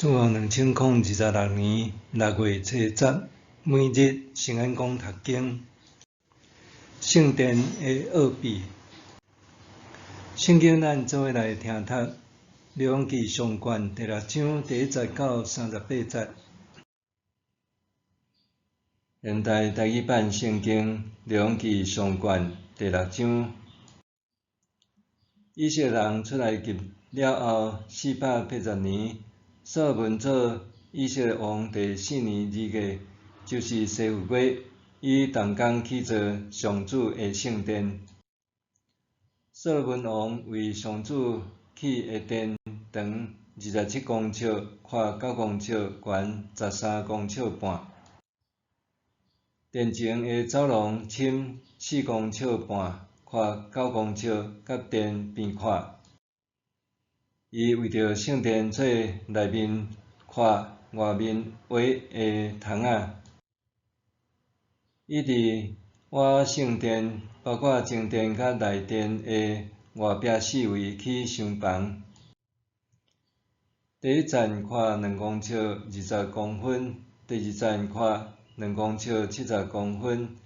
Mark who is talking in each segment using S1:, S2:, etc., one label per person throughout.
S1: 主後2026年6月初十，每日聖安講讀經，聖殿的奧秘。聖經咱做伙來聽讀《列王紀上卷》第六章第一節到38節。現代台語版聖經《列王紀上卷》第六章，以色列人出埃及了後480年，所羅門做以色列王第四年2月，就是西弗月，伊動工起造上主的聖殿。所羅門王為上主起的殿，長27公尺，寬9公尺，懸13公尺半。殿前的走廊深4公尺半，寬9公尺，佮殿平闊。伊為著聖殿做內面闊、外面圍的窗仔。伊佇倚聖殿，包括正殿佮內殿的外壁四圍起廂房。第一層寬2公尺20公分，第二層寬2公尺70公分，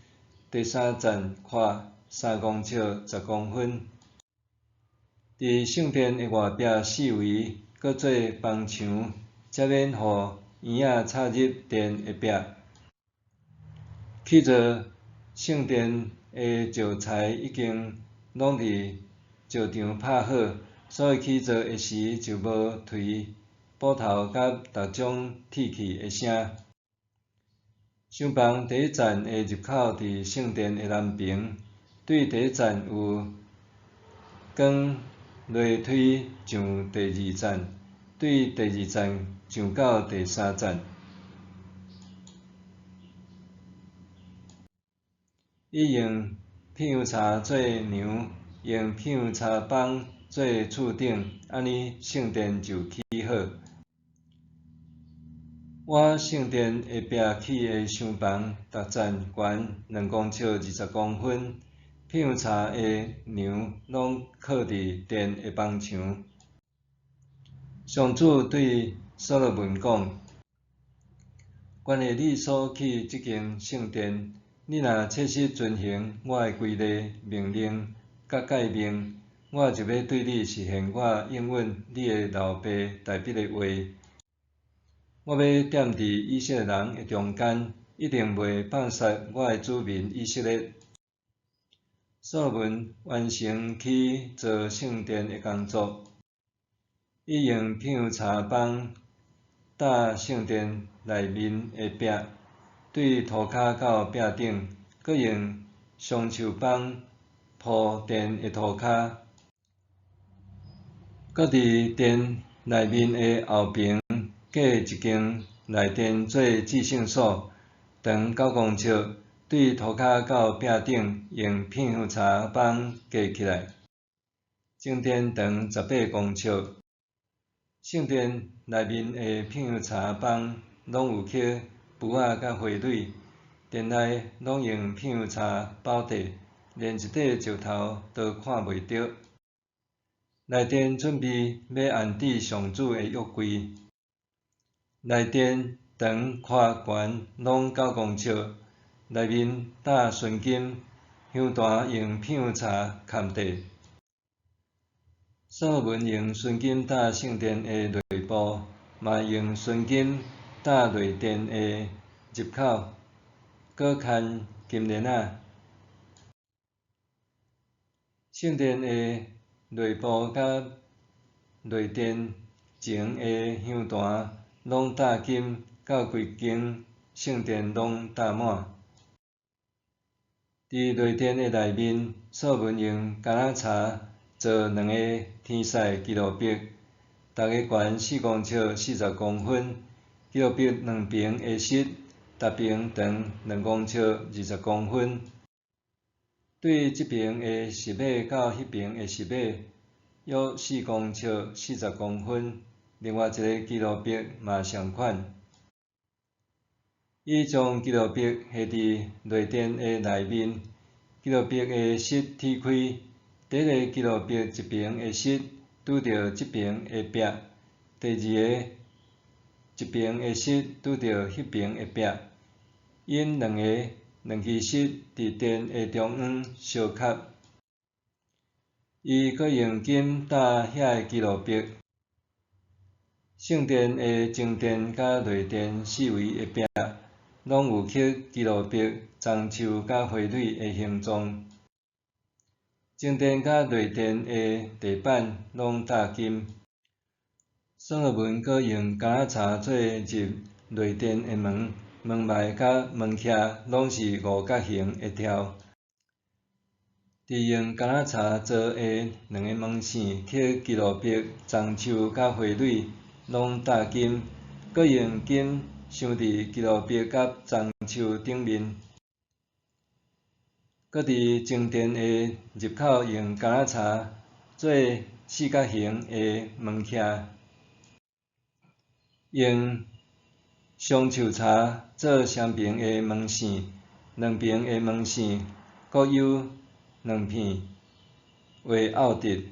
S1: 第三層寬3公尺10公分。佇聖殿的外壁四圍，閣做枋牆，才免予嬰仔插入殿的壁。起造聖殿的石材已經攏佇石場拍好，所以起造的時就無槌斧頭佮逐種鐵器的聲。廂房第一層的入口佇聖殿的南爿，對第一層有扛樓梯上第二層，對第二層上到第三層。伊用片油柴做梁，用片油柴枋做柱頂，按呢聖殿就起好。倚聖殿的壁起的廂房，逐層懸2公尺20公分，片油柴的梁攏靠佇殿的枋牆。上主對所羅門講：關於你所起這間聖殿，你若切實遵行我的規例、命令佮誡命，我就欲對你實現我應允你的老爸大衛的話。我欲踮佇以色列人的中間，一定袂放殺我的子民以色列。所羅門完成起造聖殿的工作，伊用片油柴枋搭聖殿內面的壁，對塗跤到壁頂，閣用松樹枋鋪殿的塗跤，閣佇殿內面的後爿隔一間內殿做至聖所，長9公尺，對塗跤到壁頂用片香柴枋隔起來。正殿長18公尺，聖殿內面的片香柴枋攏有刻櫥仔佮花蕊，殿內攏用片油柴包地，連一塊石頭都看袂著。內殿準備欲安置上主的約櫃。內殿長、寬、懸攏9公尺，內面搭純金，香壇用片油柴崁地。所羅門用純金搭聖殿的內部，嘛用純金搭內殿的入口，閣牽金鏈仔。聖殿的內部佮內殿前的香壇攏搭金，到規間聖殿攏搭滿。佇內殿的內面，所羅門用橄欖柴做兩个天使基路伯，逐个懸4公尺40公分。基路伯兩爿的翼，逐爿長2公尺20公分。對這爿的翼尾到彼爿的翼尾，約4公尺40公分。另外一个基路伯嘛仝款。伊將基路伯下佇內殿的內面，基路伯的翼鐵開，第一个基路伯一爿的翼拄著這爿的壁，第二个一爿的室拄著彼爿的壁，𪜶兩个兩支室佇殿的中央相合。伊閣用金搭遐个基路伯。聖殿的正殿佮內殿四圍的壁，攏有刻基路伯樟樹佮花蕊的形狀。正殿佮內殿的地板攏搭金。所羅門閣用橄欖柴做入內殿的門，門楣佮門徛攏是五角形的柱。佇用橄欖柴做的兩个門扇，刻基路伯、樟樹佮花蕊，攏搭金，閣用金鑲佇基路伯佮樟樹頂面。閣佇正殿的入口用橄欖柴做四角形的門徛，用松樹柴做雙爿的門扇，兩爿的門扇各有兩片畫拗直，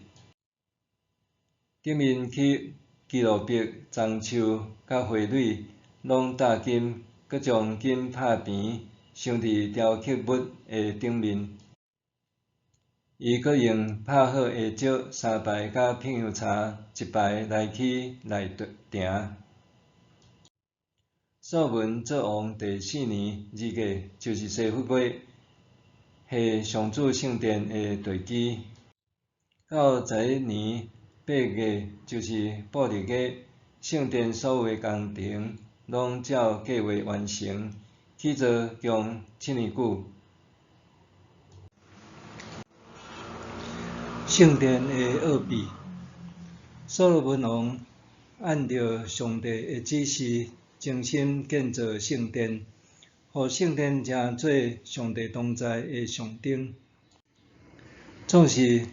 S1: 頂面刻基路伯、樟樹佮花蕊，攏搭金，閣將金拍平，鑲佇雕刻物的頂面。伊閣用拍好的石三排佮遍香柴一排來起內埕。所羅門做王第四年二月，就是西弗月，下上主聖殿的地基。到11年8月，就是布曆月，聖殿所有的工程攏照計畫完成，起造共7年久。聖殿的奧秘，所羅門王按著上帝的指示，精心建造聖殿，予聖殿成做上帝同在的象徵。總是，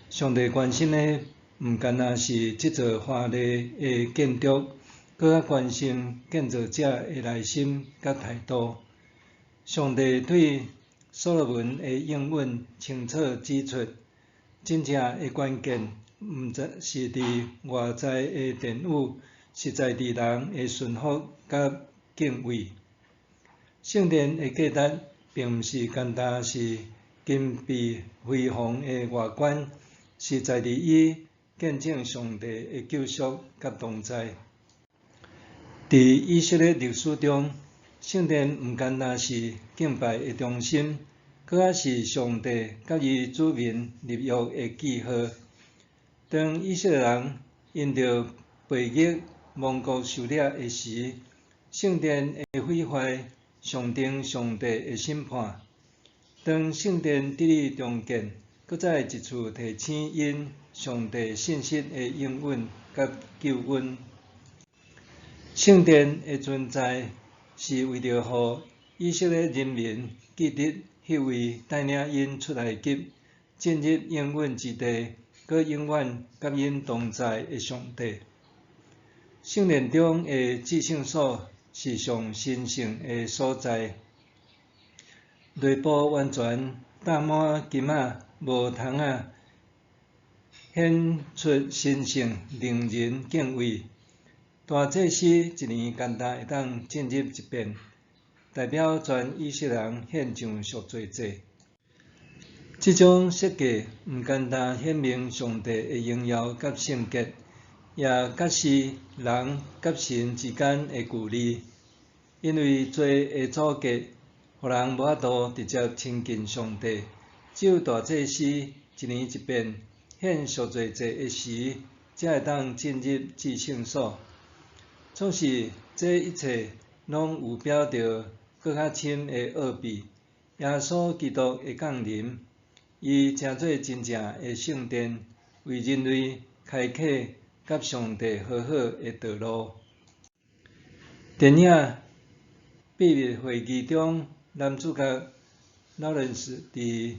S1: 上帝關心的毋干焦是這座華麗的建築，閣較關心建造者的內心佮態度。上帝對所羅門的應允清楚指出，真正的關鍵毋是佇外在的殿宇，實在佇人的順服佮敬畏。聖殿的價值，並毋是單單是金碧輝煌的外觀，實在佇伊見證上帝的救贖佮同在。佇以色列歷史中，聖殿毋單單是敬拜的中心，閣較是上帝佮伊子民立約的記號。當以色列人因著背逆亡國受掠的時，聖殿的毀壞象徵上帝的審判。當聖殿得以重建，閣再一次提醒𪜶上帝信實的應允佮救恩。聖殿的存在是為著予以色列人民記得彼位帶領𪜶出埃及、進入應允之地、閣永遠佮𪜶同在的上帝。聖殿中的至聖所是上神聖的所在，內部完全搭滿金仔，無窗仔，顯出神聖，令人敬畏。大祭司一年干焦會當進入一遍，代表全以色列人獻上贖罪祭。這種設計毋單單顯明上帝的榮耀佮聖潔，也揭示人佮神之間的距離。因為罪的阻隔，予人無法度直接親近上帝。只有大祭司一年一遍獻贖罪祭的時，才會當進入至聖所。總是，這一切攏預表著閣較深的奧秘：耶穌基督的降臨，伊成做真正的聖殿，為人類開啟佮上帝和好的道路。電影《秘密會議》中，男主角勞倫斯佇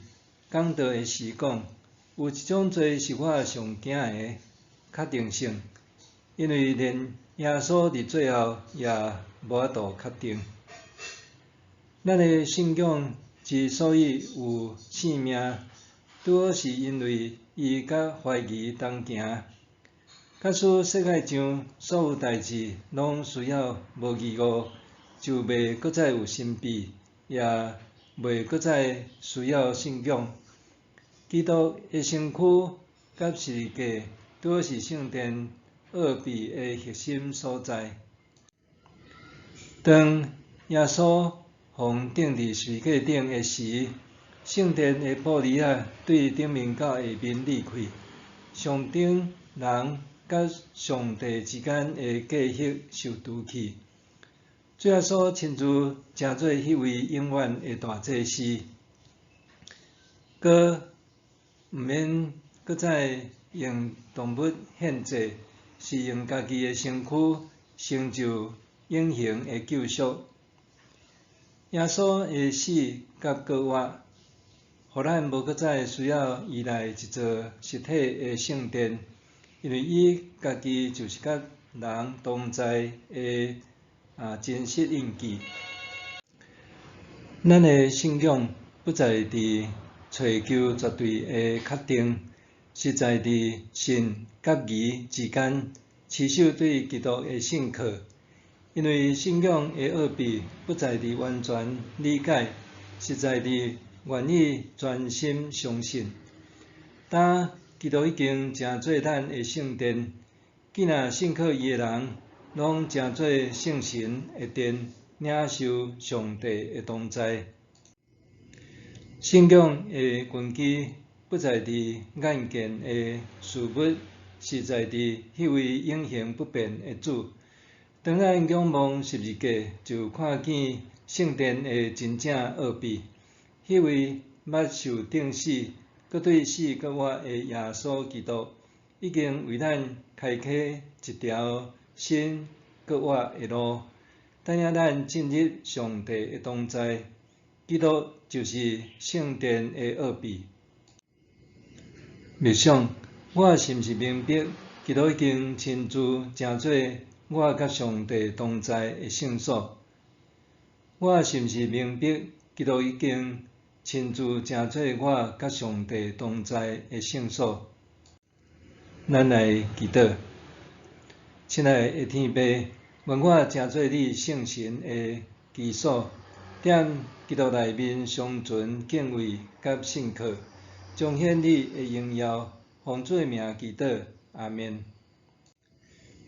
S1: 講道的時講：有一種罪是我上驚的確定性，因為連耶穌佇最後也無法度確定。咱的信仰之所以有生命，拄好是因為伊佮懷疑同行。假使世界上所有代誌攏需要無疑誤，就袂閣再有神秘，也袂閣再需要信仰。基督的身軀佮十字架，拄好是聖殿奧秘的核心所在。當耶穌予人釘佇十字架頂的時，聖殿的玻璃仔對頂面到下面裂開，象徵人佮上帝之間的隔閡受除去。主耶穌親自成做彼位永遠的大祭司，閣毋免閣再用動物獻祭，是用家己的身軀成就永恆的救贖。耶穌的死佮復活，予咱無閣再需要依賴一座實體的聖殿，因為伊家己就是佮人同在的真實印記。咱的信仰不在佇揣求絕對的確定，實在佇信佮疑之間，持守對基督的信靠。因為信仰的奧秘不在佇完全理解，實在佇願意專心相信。當基督已經成做咱的聖殿，既若信靠伊的人，攏成做聖神的殿，領受上帝的同在。信仰的根基不在佇眼見的事物，實在佇彼位永恆不變的主。當咱仰望十字架，就看見聖殿的真正奧秘。彼位捌受釘死，閣對死閣活的耶穌基督，已經為咱開啟一條新閣活的路，帶領咱進入上帝的同在。基督就是聖殿的奧秘。默想，我是毋是明白，基督已經親自成做我佮上帝同在的聖所？我是毋是明白，基督已經親自成做我佮上帝同在的聖所？咱來祈禱。親愛的天父，願我成做你聖神的居所，踮基督內面常存敬畏佮信靠，彰顯你的榮耀。奉主的名祈禱，阿們。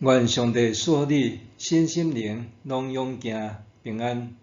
S1: 願上帝賜福你，身心靈攏勇健平安。